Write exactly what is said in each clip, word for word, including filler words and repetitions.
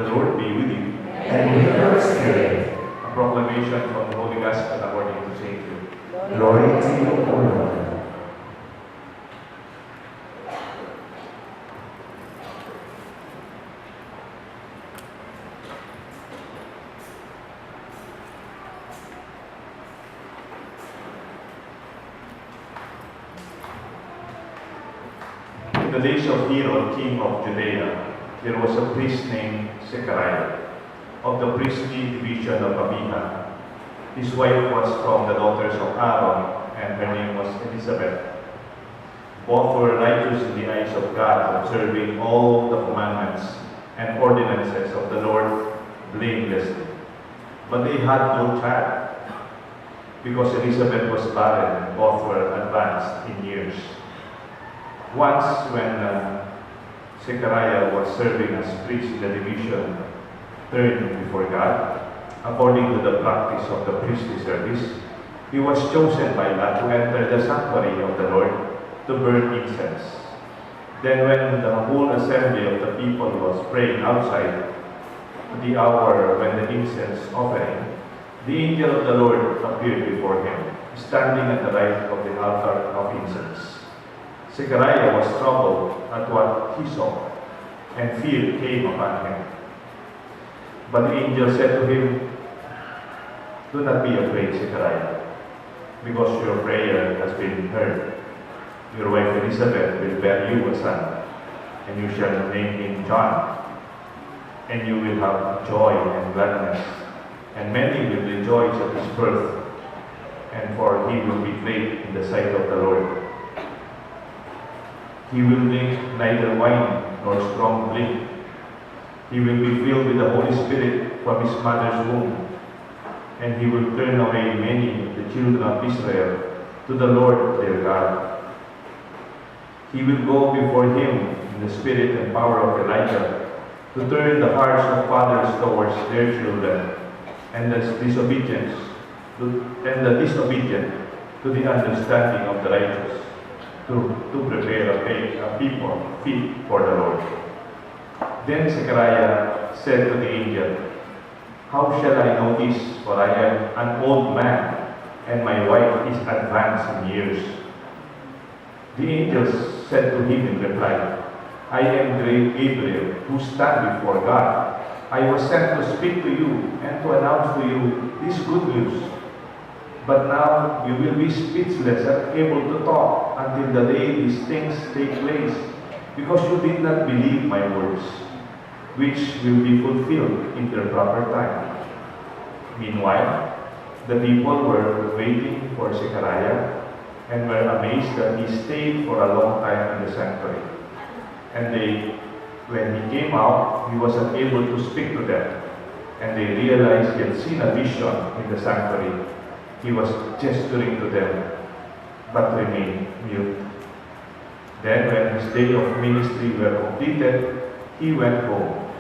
The Lord be with you. And with your spirit. A proclamation from the Holy Gospel according to Saint Luke. Glory to you, O Lord. In the days of Herod, king of Judea, there was a priest named Zechariah, of the priestly division of Abijah. His wife was from the daughters of Aaron, and her name was Elizabeth. Both were righteous in the eyes of God, observing all the commandments and ordinances of the Lord blamelessly. But they had no child, because Elizabeth was barren, and both were advanced in years. Once, when uh, Zechariah was serving as priest in the division turned before God, according to the practice of the priestly service, he was chosen by God to enter the sanctuary of the Lord to burn incense. Then, when the whole assembly of the people was praying outside, at the hour when the incense offering, the angel of the Lord appeared before him, standing at the right of the altar of incense. Zechariah was troubled at what he saw, and fear came upon him. But the angel said to him, "Do not be afraid, Zechariah, because your prayer has been heard. Your wife Elizabeth will bear you a son, and you shall name him John. And you will have joy and gladness, and many will rejoice at his birth, and for he will be great in the sight of the Lord. He will drink neither wine nor strong drink. He will be filled with the Holy Spirit from his mother's womb, and he will turn away many of the children of Israel to the Lord their God. He will go before him in the spirit and power of Elijah, to turn the hearts of fathers towards their children, and the disobedience to, and the disobedient to the understanding of the righteous, to, to prepare a, pa- a people fit for the Lord." Then Zechariah said to the angel, "How shall I know this? For I am an old man, and my wife is advanced in years." The angel said to him in reply, "I am Gra- Gabriel, who stand before God. I was sent to speak to you and to announce to you this good news. But now you will be speechless, unable to talk until the day these things take place, because you did not believe my words, which will be fulfilled in their proper time." Meanwhile, the people were waiting for Zechariah and were amazed that he stayed for a long time in the sanctuary. And they, when he came out, he was unable to speak to them. And they realized he had seen a vision in the sanctuary. He was gesturing to them, but remained mute. Then, when his day of ministry were completed, he went home.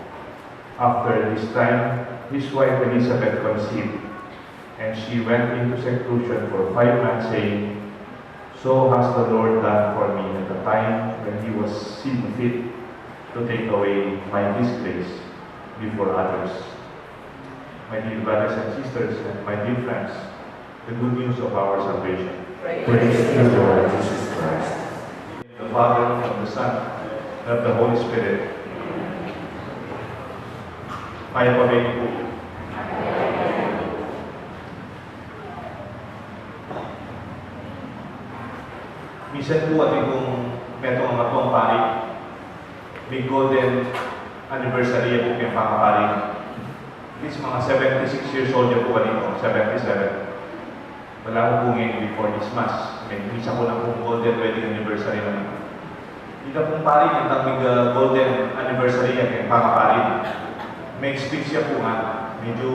After this time, his wife Elizabeth conceived, and she went into seclusion for five months, saying, "So has the Lord done for me at the time when he was seen fit to take away my disgrace before others." My dear brothers and sisters, and my dear friends, the good news of our salvation. Praise to the Lord Jesus Christ. The Father, of the Son, and of the Holy Spirit. Mayap a menu pu. Misan pu atin pung metung a matuang pari, mi-golden anniversary ya pu keng pangapari. At least mga seventy-six years old ya pu kanito, seventy-seven. Wala ku pu ngeni before this Mass. May misa ku na pung golden wedding anniversary na. Ita pung pari, itang mig-, ah, golden anniversary ya keng pangapari. May speech ya pu ngan. Medyu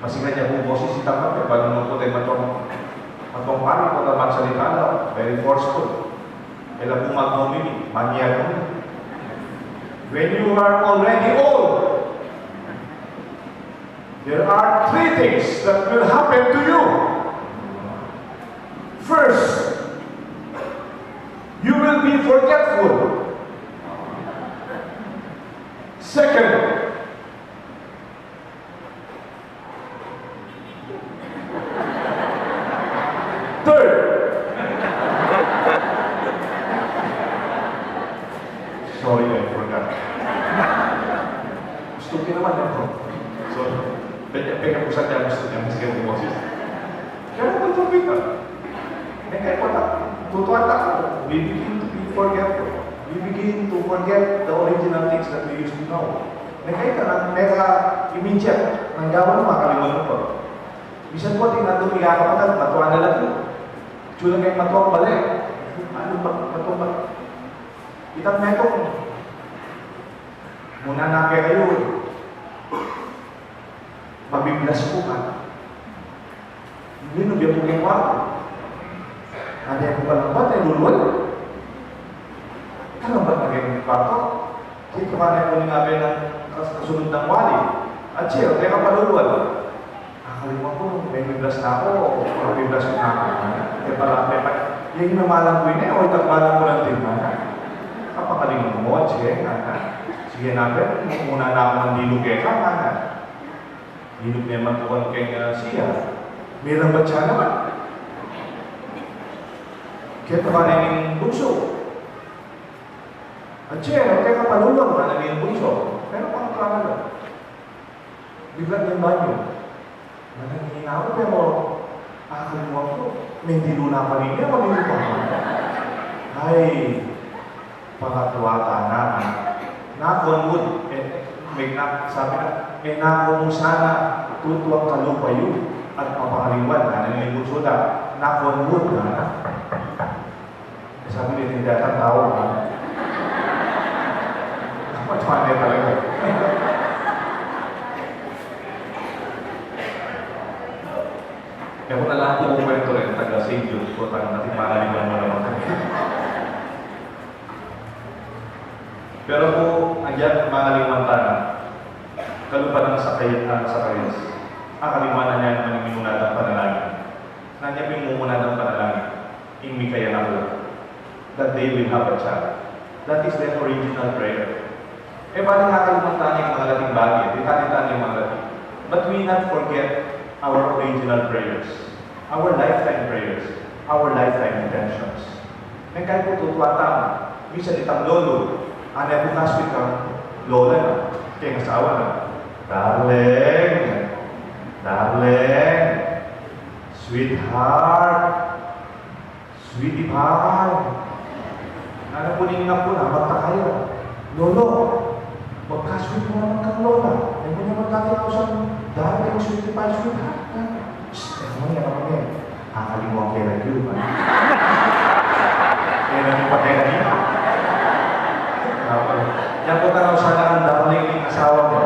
masikan ya pu boses itang pari, pero nung pu tayo matuang, matuang pari, pu tayo magsalita na, very forceful. E la pu magmumimi, manyag pu. When you are already old, there are three things that will happen to you. First, you will be forgetful. Second, Third! Sorry, I forgot. Stupid naman, eh, bro. Sorry. Pwede, pwede ko sa kaya gusto niya, mas kaya mo. Kaya mo, tutupi ka. Eh, kaya pala, tutuwa na ako. We begin to be forgetful. We begin to forget the original things that we used to know. May kaita na, may ka immediate, nang gawa mo, makalimutan mo pa. Misan po, tingnan ko, mga kapatid, matuwa na lang po. Tsura kayo matuwa, bali. Ano ba, matuwa ba? Itang metong, muna na kayo. Mabiblas po ka. Hindi, nung yan po yung kwarto. Ano yan po palambat, eh, lulwal. Kalambat na yung kwarto. Dito ka na po yung abe ng kas-, kasunod ng wali. At siya, teka, palulwal. Nakalimutan ko, may biblas na ako, o may biblas na ako. Kaya pala, kaya pa, yung namalang ko yun eh, o itagmalang ko ng tindahan. Kapakalimut mo, sige, nga na. Sige na, pero muna na ako ng diluge ka, nga na. Diluge naman ko kay, ah, siya. May lambat siya naman. Kaya pa rin yung bunso. At siya, kaya kapalulwal, nga na yung bunso. Pero pang akala lang. Bigla niyang banyo. Mananghina ako, pero akalimutan ko. May dilu na pa rin niya, o dilu pa. Ay, pangatluatan na. Knock on wood. Eh, may knock, sabi na, eh, knock on wood sana, tutuwang kalupa yun. At mapangaliwan, na nilibutso na. Knock on wood, na. Sabi ni, "Hindi ata tao, ha?" Dapat mali talaga. Kaya ko na lang po kwento rin, taga Saint Jude po, tang ating mangaliman mo naman. Pero po, agyat mangaliman tayo, kalupa ng sakay, ah, sakayas. Akalimanan niya naman yung minunadang panalangin. Nanya po yung mumunadang panalangin. Ing mikayanak la, that they will have a child. That is the original prayer. E bale, kakalimtan tane ing makalating bage, ditan tane ing makalating. But we not forget our original prayers, our lifetime prayers, our lifetime intentions. Neng kayu pu tutuwa tamu, misan itang lolo, ane bukas itang lola na, keng asawa na, "Darling, darling, sweetheart, sweetie pie." Nanu pu ning anak pu na, magtaka ya. "Lolo, magka-sweet mu naman kang lola. E mu naman dati kausan, darling, sweetie pie, sweetheart." Shh, e mu yan, e mu yan. Akalimutan ke lagyu, ha? Kaya na rin patay na niya. Yan pu, tanggal sana ang darling ning asawa mu.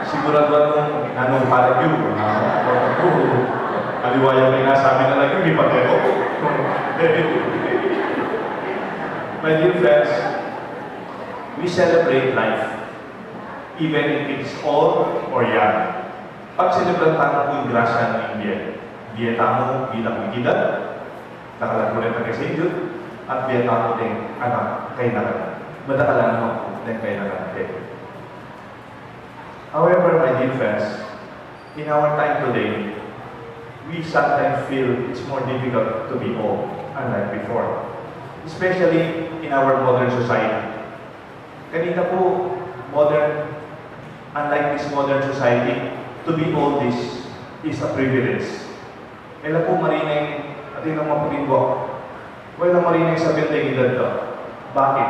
Siguraduhan mung nanung pa lagyu. Aliwa yang pinasabi na lagyu, di patay ko. My dear friends, we celebrate life, even if it's old or young. Pagselebran tamu pu ing grasya ning bie. Bie tamu bilang migidal, dakal at murin taga Saint Jude, at bie tamu deng anak, kainakan. Madakal naman pu deng kainakan. However, my dear friends, in our time today, we sometimes feel it's more difficult to be old, unlike before, especially in our modern society. Kanita pu, modern, unlike this modern society, to be old is, is a privilege. E la pu marineng, atin nang maputing buak. Wa la marineng sabyan deng idad da. Bakit?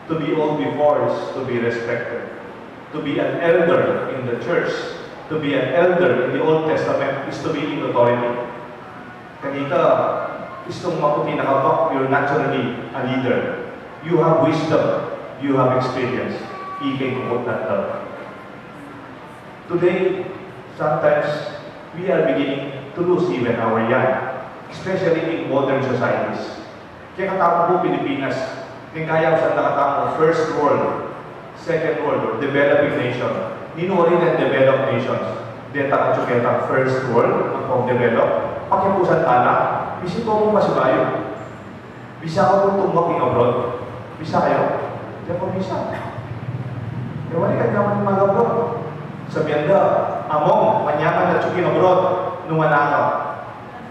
To be old before is to be respected. To be an elder in the church, to be an elder in the Old Testament is to be in authority. Kanita, istung maputi na ka buak, you're naturally a leader. You have wisdom, you have experience. Ikay kukut na. Today, sometimes we are beginning to lose even our young, especially in modern societies. Kaya katamu pu Pilipinas, ning kaya usan na katamu first world, second world, or developing nation. Ninu rin ing developed nations? Deta ka tsuketa first world, ang pang develop, pakipusan tala, isip ko kung pasibayu. Bisa ka pu tumuak king abroad? Bisa kayu? Di ku bisa. E wari ka naman mag-abroad. Sabyan da, among, manyaman na tsu king abroad nung anak ka.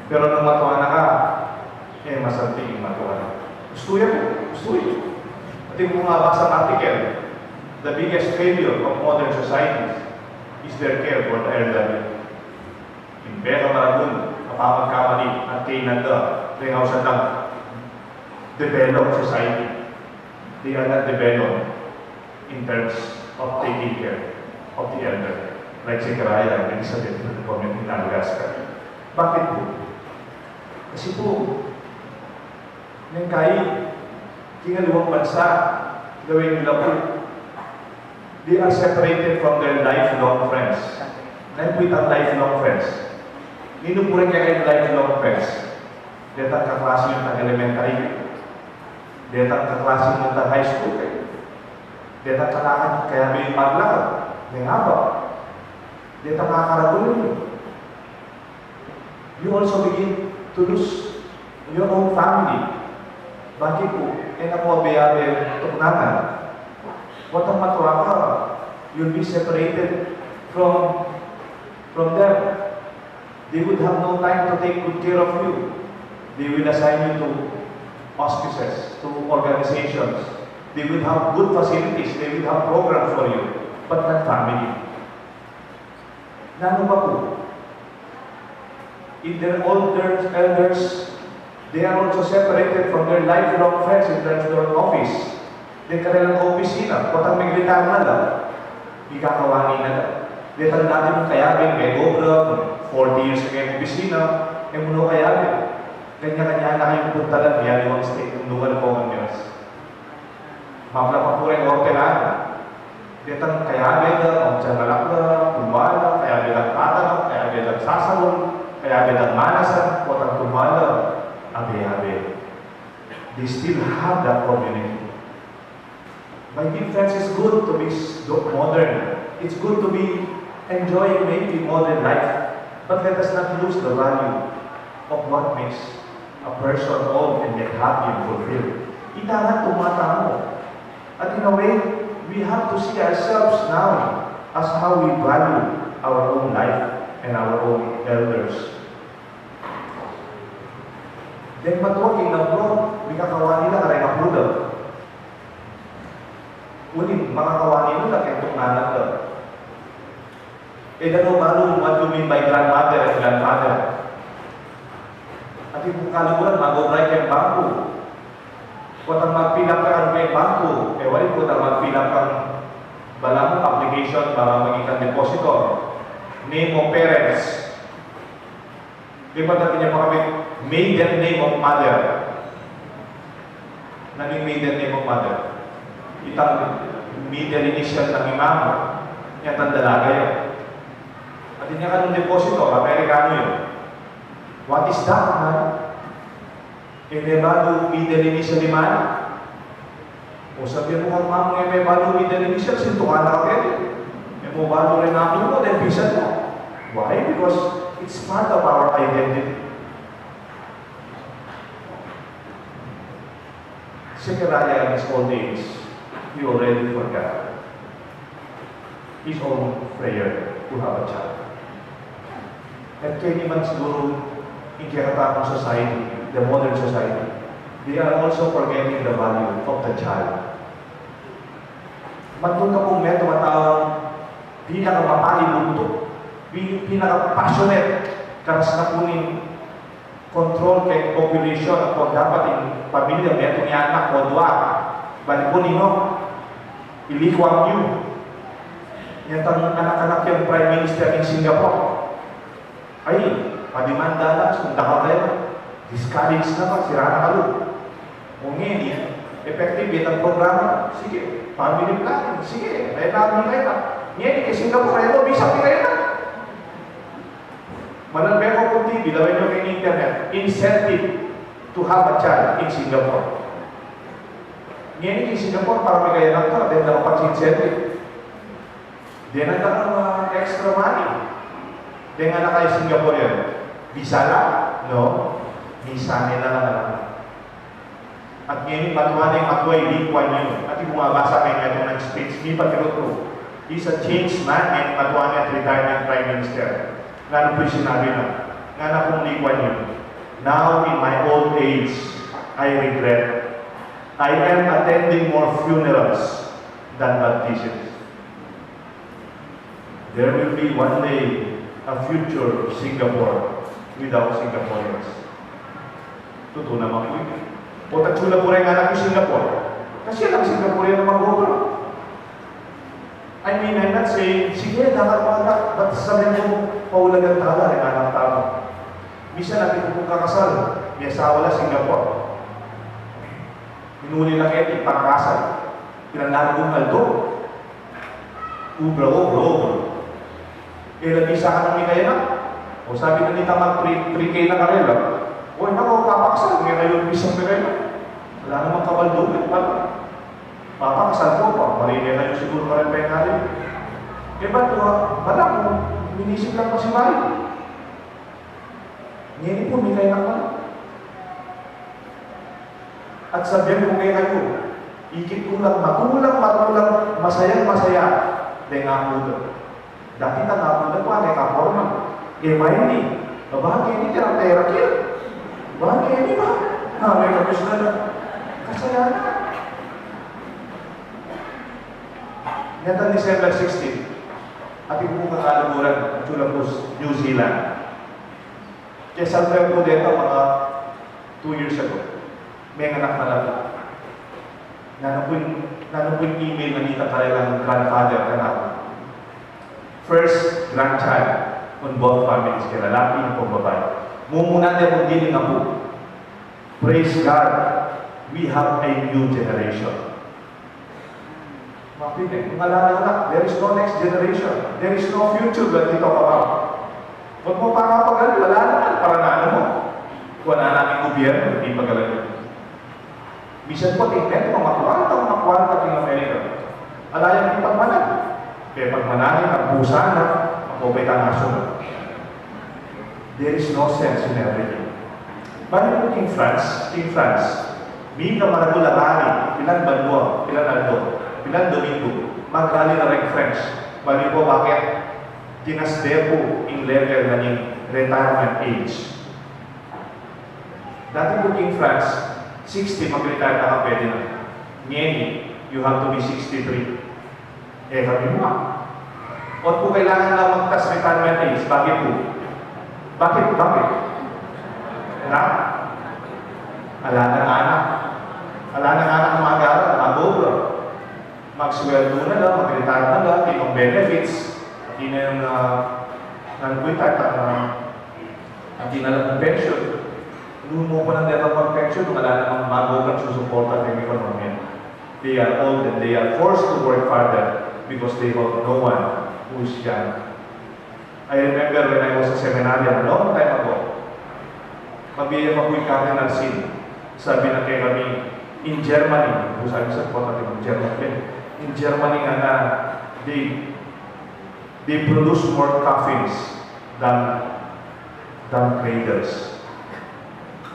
Pero nung matua na ka, E masanting ing matua. Gustu ya pu, gustu ya. Atin pung mabasang article, "The biggest failure of modern societies is their care for the elderly." Ing pekamaragul a pamagkamali a kainan da, deng ausan lang developed society. They are not developed in terms of taking care of the elder, like Zechariah and Elizabeth, conforme king Madagascar. Bakit pu? Kasi pu, neng kayi, king aliwang bansa, gawin nila pu, they are separated from their lifelong friends. Nanu pu itang lifelong friends? Ninu pu reng kekayung lifelong friends? Detang kaklase yu nung elementary kayu. Detang kaklase yu nung high school kayu. Detang kalakad, kayabe yu maglakad, mengabak. Detang kakaragul yu. You also begin to lose your own family. Bakit pu? E na pu abe-abe tuknangan. Potang matua ka, you'll be separated from, from them. They would have no time to take good care of you. They will assign you to hospices, to organizations. They will have good facilities, they will have programs for you, but not family. Nanu pa pu? If they're older elders, they are also separated from their lifelong friends in terms of their office. Deng karelang opisina, potang meg-retire na la, ikakawani na la. Detang dati mung kayabe, megobra, forty years na keng opisina, e mu no kayabe. Kanya-kanya na kayung puntalan, miyaliwang state nung lugar, common years. Mapla pa pu reng orpelano. Detang kayabe da, agyang anak da, tunwala, kayabe dang patanak, kayabe dang sasalun, kayabe dang manasan, potang tunwala, abe-abe. They still have that community. My dear friends, it's good to be s-, do-, modern. It's good to be enjoying maybe modern life. But let us not lose the value of what makes a person whole and yet happy and fulfilled. Ita nga tumatamu. At in a way, we have to see ourselves now as how we value our own life and our own elders. Deng matua king abroad, mikakawani la kareng apu da. Uling makakawani la keng tuknangan da. E da no balu what you mean by grandmother and grandfather. Atin pung kaluguran, mag-obra keng bangku. Potang mag-fill up ka keng bangku, e wari, potang mag-fill up kang, balamu, application para maging kang depositor. Name of parents. Di ba, dati niya pa kami, maiden name of mother. Nanu ing maiden name of mother? Itang middle initial ning ima mu. Inya tang dalaga yu. Atin ya kang depositor, Amerikanu yu. What is that, man? E me balu middle initial ning ima mu? O sabyan mu kang mamu, e me balu middle initial, sintukan na ka keti. E mu balu reng apu mu, reng pisan mu. Why? Because it's part of our identity. Zechariah, in his old age, he already forgot his own prayer to have a child. At keni man siguru, ing kekatamung society, the modern society, they are also forgetting the value of the child. Manung ka pung metung a taung pinakamapali buntuk, pi-, pinaka-passionate, karas na pu ning control keng population, ampong dapat ing pamilya metung ya anak o dua. Bale pu ninu, i Lee Kuan Yew. Inya tang anak-anak yang Prime Minister ning Singapore. Ay, padimanda na, sunda ka kaya. Discourage na pa, sira na kalu. O ngeni, effective itang programa, sige, family planning, sige, kaya na, kaya na. Ngeni, keng Singapore, e no bisa, kaya na. Manalbe ko kung T V, lawen yu keng internet, incentive to have a child in Singapore. Ngeni, king Singapore, para mikayanak ka, deng dapat incentive. Deng dapat, ah, extra money. Deng anak a Singaporean. Bisa la? No. Misan e na la. At ngeni, matua ne, matua i Lee Kuan Yew. Atin kung mabasa kayu itang speech, mipatirut ku. He's a changed man, ngeni matua ne at retirement prime minister. Nanu pu ing sinabi na? Ngana kung Lee Kuan Yew, Now, in my old age, I regret I am attending more funerals than baptisms. There will be one day a future Singapore without Singaporeans. Tutu naman pu ini. O, tatsu la pu ring anak yu Singapore. Kasi alang Singaporean a mag-obra. I mean, I'm not saying, sige, dakal mu anak, but sabian mu, paulagan tala ring anak tamu. Misan atin pung kakasal, miyasawa la Singapore. Inuli la keti, pakasal. Pinanlagu aldo. Obra, obra, obra. E la bisa kanung mikayanak. O, sabi na nita mag-pre-, pre-K na karela. O, nako, papakasal, mikayu, bisa mikayanak. Ala namang kabaldo, e, pala. Papakasal ku pa, marine kayu siguru pa rin penari. E, ba't, ah, bala mu, minisip lang pa si Mari. Ngeni pu, mikayanak na. At sabian ku kekayu, ikit ku lang matulang, matulang, masayang masaya deng apu da. Dati tang apu da, kua, e kaporma. E, maini, aba, ngeni, tera-tera ke. Aba, ngeni ba? Ha, me kapis na na. Kasaya na. Nitang December sixteen, atin ku kung kakaluguran, atsu la pu New Zealand. Kasal ku pu deta mga two years ago. Menganak na la pu. Nanu pu ing, nanu pu ing email na nita karelang grandfather kanaku? First grandchild on both families, kaya lalaki ampong babai. Mumuna de pung diling apu. Praise God, we have a new generation. Mapinit, kung ala nang anak, there is no next generation. There is no future when we talk about. Pag mo pakapagal, wala naman, para nanu mu? Kung ala nang gobyerno, di pagalan. Misan pa, tingnan mo, makwarta, makwarta king Amerika. Ala yang ipagmanal. Kaya pagmanalin, ang pusa na, ang kopay tang aso na. There is no sense in everything. Balik ku king France, king France, mika maragul a rally, pilan banua, pilan aldo, pilan Domingo, mag-rally na ring French. Balik ku bakit? Tinas de pu ing level na ning retirement age. Dati pu king France, sixty mag-retire na ka, pwede na. Ngeni, you have to be sixty-three. E kami mua. Ot pu kailangan na magtas retirement age. Bakit pu? Bakit? Bakit? Na? Ala nang anak. Ala nang anak mag-aral, mag-obra. Magsweldo na la, mag-retire na la, atin nang benefits, atin nang, ah, nanu pu ita, ah, atin na la pung pension. Lumo pa nang deta mag-pension, ala namang mag-obra susuporta king ekonomiya. They are old and they are forced to work further because they have no one who is young. I remember when I was a seminarian a long time ago, mabie pa pu i Cardinal Sin. Sabi na kekami, in Germany, pu sabi, sa kota, in Germany, in Germany ngana, they, they produce more coffins than, than cradles.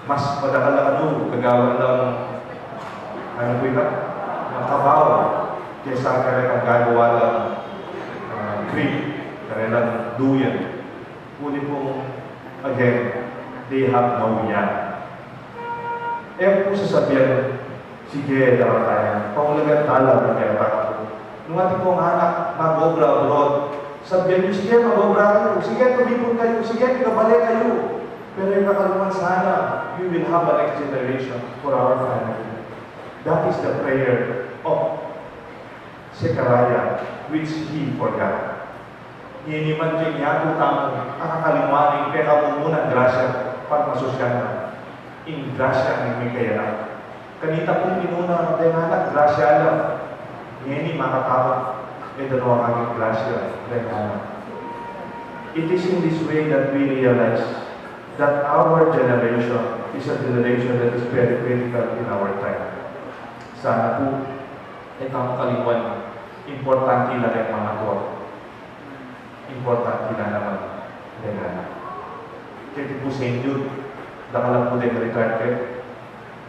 Mas madakal a, anu, gagawan lang, anu pu ita? Mga kabaw. Kesa karetang gagawa lang, ah, crepe, karetang duyan. Uli pung, again, they have no young. E pu sasabian, sige, dakal taya, paulagan tala ring kekatamu. Nung atin pung anak mag-obra abroad, sabian yu, sige, mag-obra kayu, sige, tumipun kayu, sige, migabale kayu. Pero ing kakalman sana, we will have a next generation for our family. That is the prayer of Zechariah, which he forgot. Ngeni man king yatu tamu, akakaliwa ning pekamumunang grasya, pagmasusyan na ing grasya ning mikayanak. Kanita pung minuna deng anak, grasya la. Ngeni makatamu, e da no akakit grasya deng anak. It is in this way that we realize that our generation is a generation that is very critical in our time. Sana pu, e tamu kaliwan, importante la ring mangatua. Importante la naman ring anak. Keti pu Saint Jude, dakal la pu deng retired ke.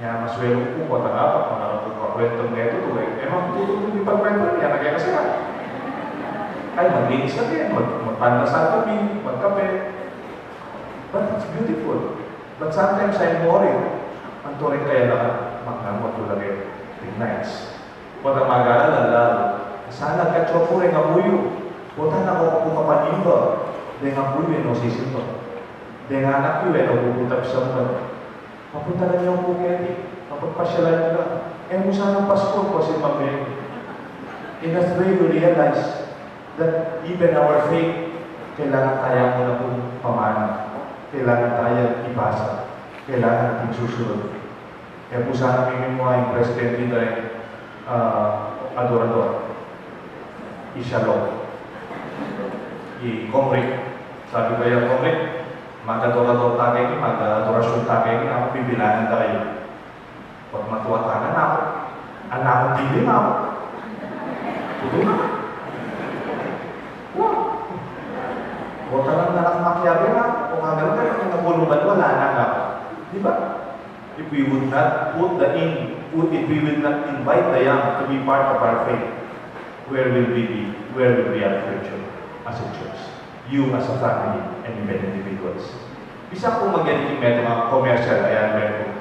Nya, maswelu ku pu, kota na pa, kota na pa, kwentu meto tu, e. Emang tutu pu ing pagkwentu, nya, nagkakasaya. Ay, maglinis kami, mag-, magpandesal kami, magkape. But it's beautiful. But sometimes I'm worried. Anto ring kaya na, magnamu tu lagi ring nights. Pota magara lalu. Sana katsuapu ring abuyu. Pota na ku kapanimba. Deng abuyu e no sisimba. Deng anak yu e no bubutap samba. Papuntalan yu ku keti. Papagpasyalan yu la. E mu sana Pasko, kasi mabeng. In that way, we realize that even our faith, kailangan taya mu na pung pamana. Kailangan taya ibasa. Kailangan ating susunod. E pu sana mimimua ing presidente da ring, ah, Adorador. I Shalom. I Comric. Sabi ku ya, Comric, mag-adorador ta keni, mag-adorasyon ta keni, aku bibilangan ta kayu. Pag matua ta na, aku, anak, dili na aku. Tutu na. Wa. Wa ka lang na lang makiabe na. O kagano ka lang na bulu ba, wala na nga. Di ba? If we would not put the in, put, if we would not invite the young to be part of our faith, where will we be? Where will we have future as a church? You as a family and even individuals. Bisa pu magyan king metung a commercial, ayan, metung.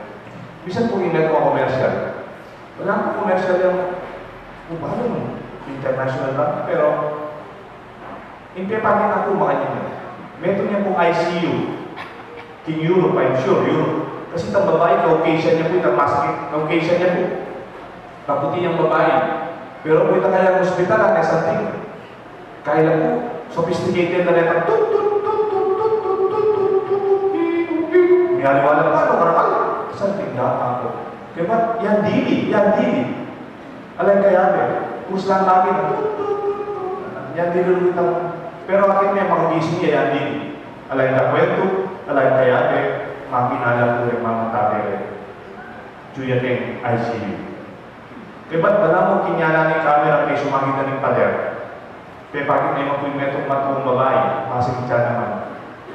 Bisa pu king metung a commercial. Wala pu commercial yang, kung paano, international lang, pero ing pepakit na ku makanyan, metung ya pung I C U. King Europe, I'm sure, Europe. Kasi itang babai, Caucasian ya pu, itang maski, Caucasian ya pu. Kaputi yang babai. Pero pu itang kayang hospital, ang something. Kaya pu, sophisticated na reta. Tut, tut, tut, tut. Miyaliwa la pa, ano, karakal. Something, data ku. Kaya ba, yan dili, yan dili. Ala yang kayabe, puslan makin, tut, tut, tut, tut. Yan dili reta. Pero akin me, makagising ya, yan dili. Ala yang kakwentu, ala yang kayabe, makin ala ku ring mama, tate re. Atyu ya keng I C U. Kaya ba't balamu kinyala ne ing kamera kaybat sumagit na ning pader? Pepakit ne maku ing metung, matung babai, masing tiyan naman.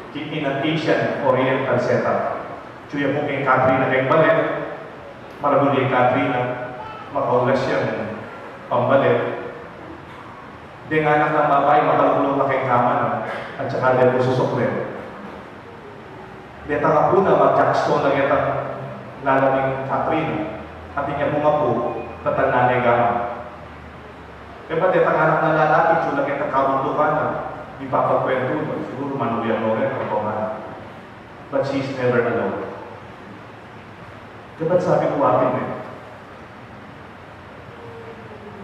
King in an Asian Oriental setup. Atyu ya pu keng Katrina keng balet, maragul ya i Katrina, makaulas yang pambalet. Deng anak nang babai, makalukluk na keng kama na, at saka de pu susuklen. Detang apu na, mag-jackstone na ketang lalam ning Katrina, atin ya pung apu, tatalnan ne gama. Kaya ba detang anak nang lalaki, atyu na ketang kabundukan na, mipapagkwentu na, siguru manuyang no rin, ang pamana. But she's never alone. Kaya ba't sabi ku, atin e,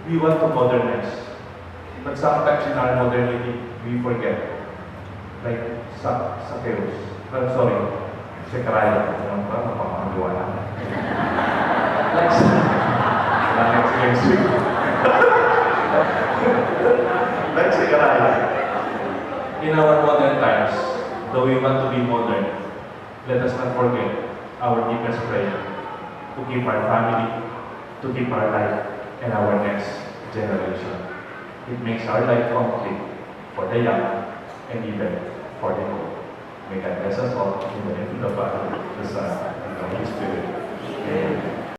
we want to modernize. But sometimes in our modernity, we forget. Like Sa-, Zacchaeus. I'm sorry, Zechariah. Ano ba? Mapapangaliwa na. Like, like, like Zechariah. In our modern times, though we want to be modern, let us not forget our deepest prayer to keep our family, to keep our life, and our next generation. It makes our life complete for the young and even for the old. May God bless us all in the name of the Father, the Son, and the Holy Spirit.